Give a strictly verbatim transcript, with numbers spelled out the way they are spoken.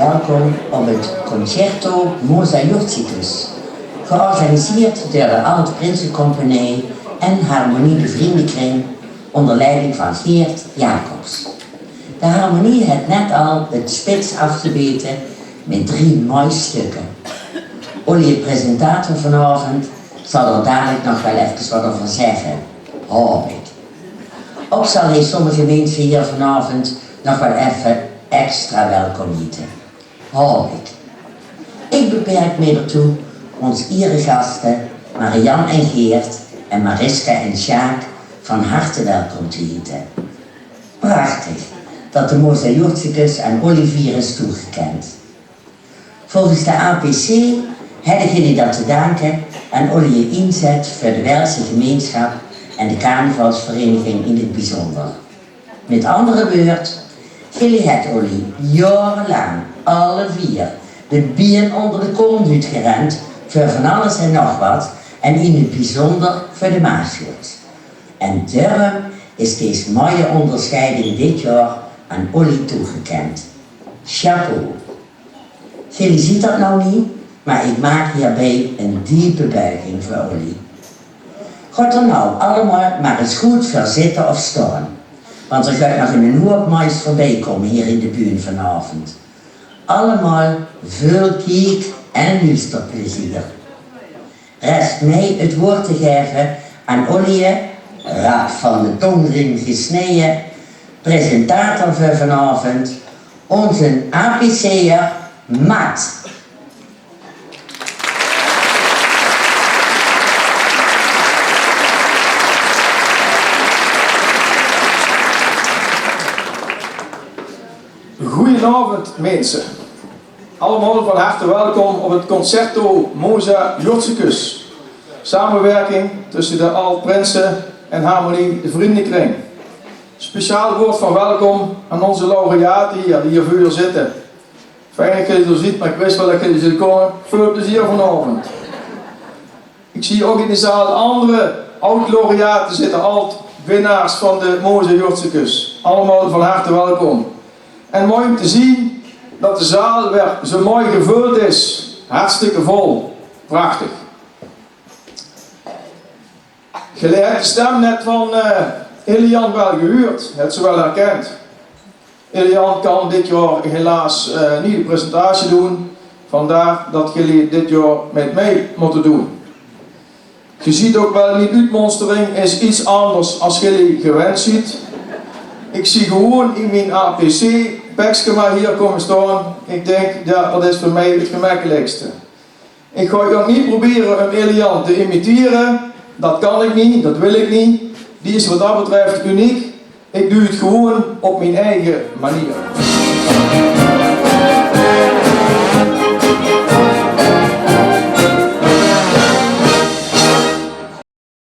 Welkom op het Concerto Mosa Jurticus, georganiseerd door de Ald Prinsecompagnie en Harmonie de Vriendenkring onder leiding van Geert Jacobs. De harmonie het net al het spits afgebete met drie mooi stukke. Ollie, de presentator vanaovend, zal d'r dalik nog wel efkes wat euver zegge, haop ik. Ouk zal hae sommige minse hier vanaovend nog wel effe extra welkom hiete, haop ik. Ik beperk mich d'rtoe ons ieregaste Marian en Geert en Mariska en Sjaak van harte welkom te hiete. Prachtig dat de Mosa Jurticus aan Ollie Vier is toegekend. Volges de A P C hedde gillie dat te danke aan Ollie inzet veur de Welse gemeenschap en de carnavalsvereniging in het bijzonder. Met andere weurd, gillie het Ollie jaorelaang alle vier de bien onder de kont oetgerend veur van alles en nog wat en in het bijzonder veur de Maasjort. En deurum is dees mooie onderscheiding dit jaor aan Ollie toegekend. Chapeau. Gillie ziet dat nou nie, maar ik maak hierbij een diepe buiging veur Ollie. Gaot d'r nou allemaol maar eens good veur zitte of staon, want d'r geit nog een hoop moois veurbij komme hier in de buun vanaovend. Allemaol veul kiek- en luusterplezier. Rest mij het woord te gaeve aan Ollie, rap van de tongriem gesneje, presentator veur vanaovend, onze A P C'er Maat. Goeienaovend, minse. Allemaol van harte welkom op het Concerto Mosa Jurticus. Samewerking tussen de Ald Prinse en Harmonie de Vriendenkring. Speciaal woord van welkom aan onze laureate hier, die hier veur zitte. Fijn dat gillie d'r ziet, maar ik wis wel dat gillie zult komme. Veul plezier vanaovend. Ik zie ouk in de zaal andere oud-laureate zitte, ald-winnaars van de Mosa Jurticus. Allemaol van harte welkom. En mooi um te zien dat de zaal weer zo mooi geveuld is. Hartstikke vol. Prachtig. Gillie het de stem net van eh Elian wel gehuurd, het ze wel herkend. Elian kan dit jaor helaas eh nie de presentatie doen, vandaar dat gillie dit jaor met mij motte doen. Ge ziet ouk wel, mien oetmonstering is iets anders as gillie gewend ziet. Ik zie gewoen in mien A P C-pekske maar hier komme staon. Ik dink, ja, dat is veur mij het gemekkelikste. Ik gaon ouk nie probere um Elian te imitere. Dat kan ik nie, dat wil ik nie. Die is wat dat betreft uniek. Ik doe het gewoen op mien eige manier.